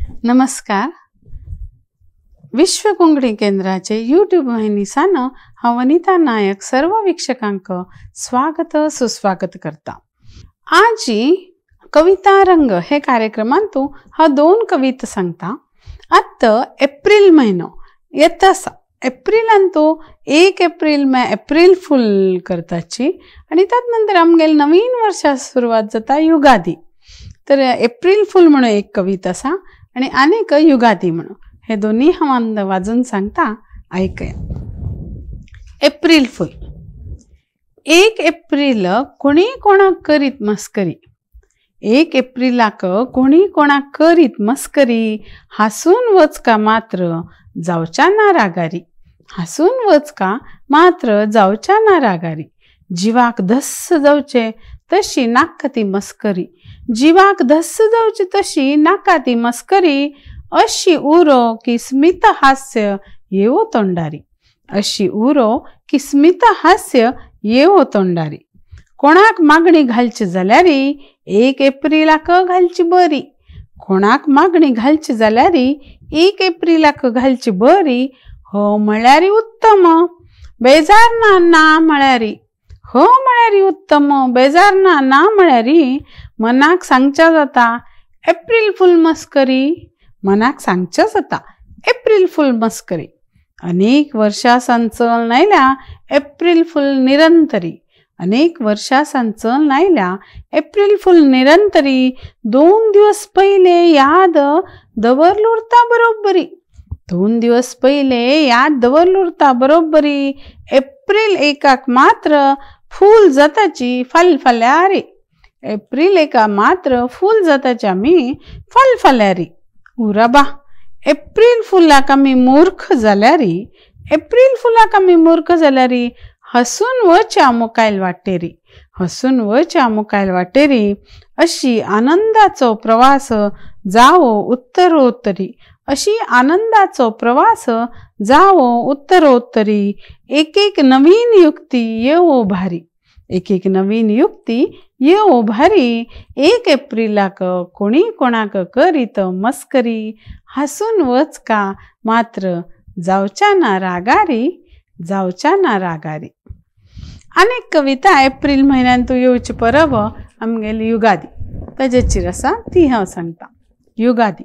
नमस्कार. विश्व कोंकणी केंद्राचे यूट्यूब वाहिनीसान हांव वनिता नायक सर्व वीक्षकांक स्वागत सुस्वागत करता. आजी कविता रंग हे कार्यक्रमांतु हांव दोन कविता सांगता. आत्तां एप्रिल म्हयनो येता आसा. एप्रिलांतु 1 एप्रिल में एप्रिल फूल करताची आनी त्यात नंतर आमगेले नवीन वर्षा सुरवात जाता युगादी. तर एप्रिल फूल म्हणून एक कविता आसा आनी आनीक युगादी म्हणून, हे दोन्ही हांव वाजून सांगता, आयकया. एप्रिल फूल. 1 एप्रिल कोणी कोणाक करीत मस्करी, 1 एप्रिलाक कोणी कोणाक करीत मस्करी, हासून वच का मात्र जावच्या ना रागारी, हासून वच का मात्र जावच्या ना रागारी, जिवाक धस्स जावचे तशी नाका ती मस्करी, जिवाक धस्स जावचे तशी नाका ती मस्करी, अशी उरो की स्मित हास्य येवो तोंडारी, अशी उरो की स्मित हास्य येवो तोंडारी. कोणाक मागणी घालची जाल्यारी 1 एप्रिलाक घालची बरी, कोणाक मागणी घालची जाल्यारी 1 एप्रिलाक घालची बरी, हो म्हळ्यारी उत्तम बेजार ना ना म्हळ्यारी, हो म्हळ्यारी उत्तम बेजार ना ना म्हळ्यारी, मनाक सांगच्या जाता एप्रिल फूल मस्करी, मनाक सांगच्या जाता एप्रिल फूल मस्करी. अनेक वर्षां सान चल नायल्या एप्रिल फूल निरंतरी, अनेक वर्षां सान चल नायल्या एप्रिल फूल निरंतरी, 2 दिवस पयले याद दवरल उरता बरोबरी, 2 दिवस पयले याद दवरल उरता बरोबरी, एप्रिल 1 मात्र फूल जाताची फालफाल्यारी, एप्रिल 1 मात्र फूल जाताची आमी फालफाल्यारी. उराबा एप्रिल फुलाक आमी मूर्ख जाल्यारी, एप्रिल फुलाक आमी मूर्ख जाल्यारी, हसून वच्या मुखायल वाटेरी, हसून वच्या मुखायल वाटेरी, अशी आनंदाचो प्रवास जावो उत्तरोत्तरी, अशी आनंदाचो प्रवास जावो उत्तरोत्तरी, एक एक नवीन युक्ती येवो भारी, एक एक नवीन युक्ती येवो भारी, 1 एप्रिलाक कोणी कोणाक करीत मस्करी, हसून वच का मात्र जावच्या ना रागारी, जावच्या ना रागारी. अनेक कविता एप्रिल म्हयन्यांतु येवची परब आमगेली युगादी, ताजेचेर आसा ती हांव सांगता. युगादी.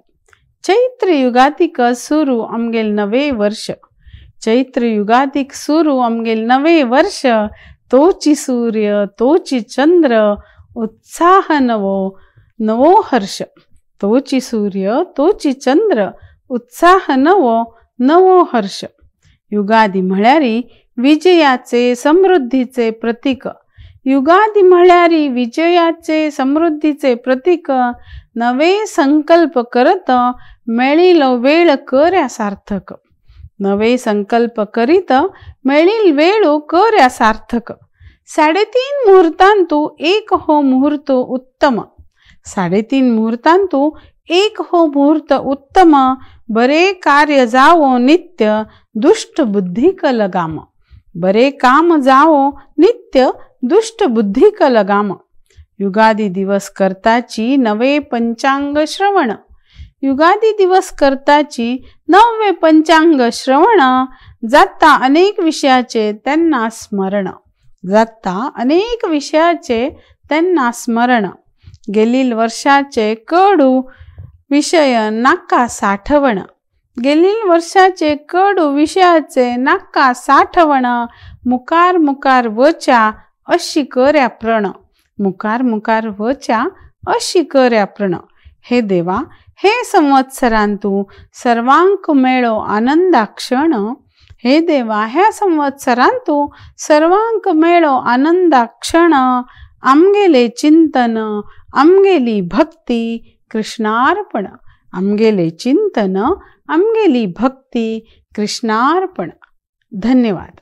चैत्र युगादीक सुरू आमगेल नवे वर्ष, चैत्र युगादीक सुरू आमगेल नवे वर्ष, तोची सूर्य तोची चंद्र उत्साह नवो नवो हर्ष, तोची सूर्य तोची चंद्र उत्साह नवो नवो हर्ष. युगादी म्हळ्यारी विजयाचे समृद्धीचे प्रतीक, युगादी म्हळ्यारी विजयाचे समृद्धीचे प्रतीक, नवे संकल्प करत मेळिलो वेळ कर्या सार्थक, नवे संकल्प करीत मेळील वेळ कर्या सार्थक. 3.5 मुहूर्तांतु एक हो मुहूर्त उत्तम, 3.5 मुहूर्तांतु एक हो मुहूर्त उत्तम, बरे कार्य जावो नित्य दुष्ट बुद्धी कलगाम, बरे काम जावो नित्य दुष्ट बुद्धी कलगाम. युगादी दिवस करताची नवे पंचांग श्रवण, युगादी दिवस करताची नवे पंचांग श्रवण, जाता अनेक विषयाचे त्यांना स्मरण, जाता अनेक विषयाचे त्यांना स्मरण, गेलील वर्षाचे कडू विषय नाका साठवण, गेलील वर्षाचे कडू विषयाचे नाका साठवण, मुकार मुकार वच्या अशी कर्या प्रण, मुकार मुकार वच्या अशी कर्या प्रण. हे देवा हे संवत्सरांतु सर्वांक मेळो आनंदा क्षण, हे देवा ह्या संवत्सरांतु सर्वांक मेळो आनंदा क्षण, आमगेले चिंतन आमगेली भक्ती कृष्णार्पण, आमगेले चिंतन आमगेली भक्ती कृष्णार्पण. धन्यवाद.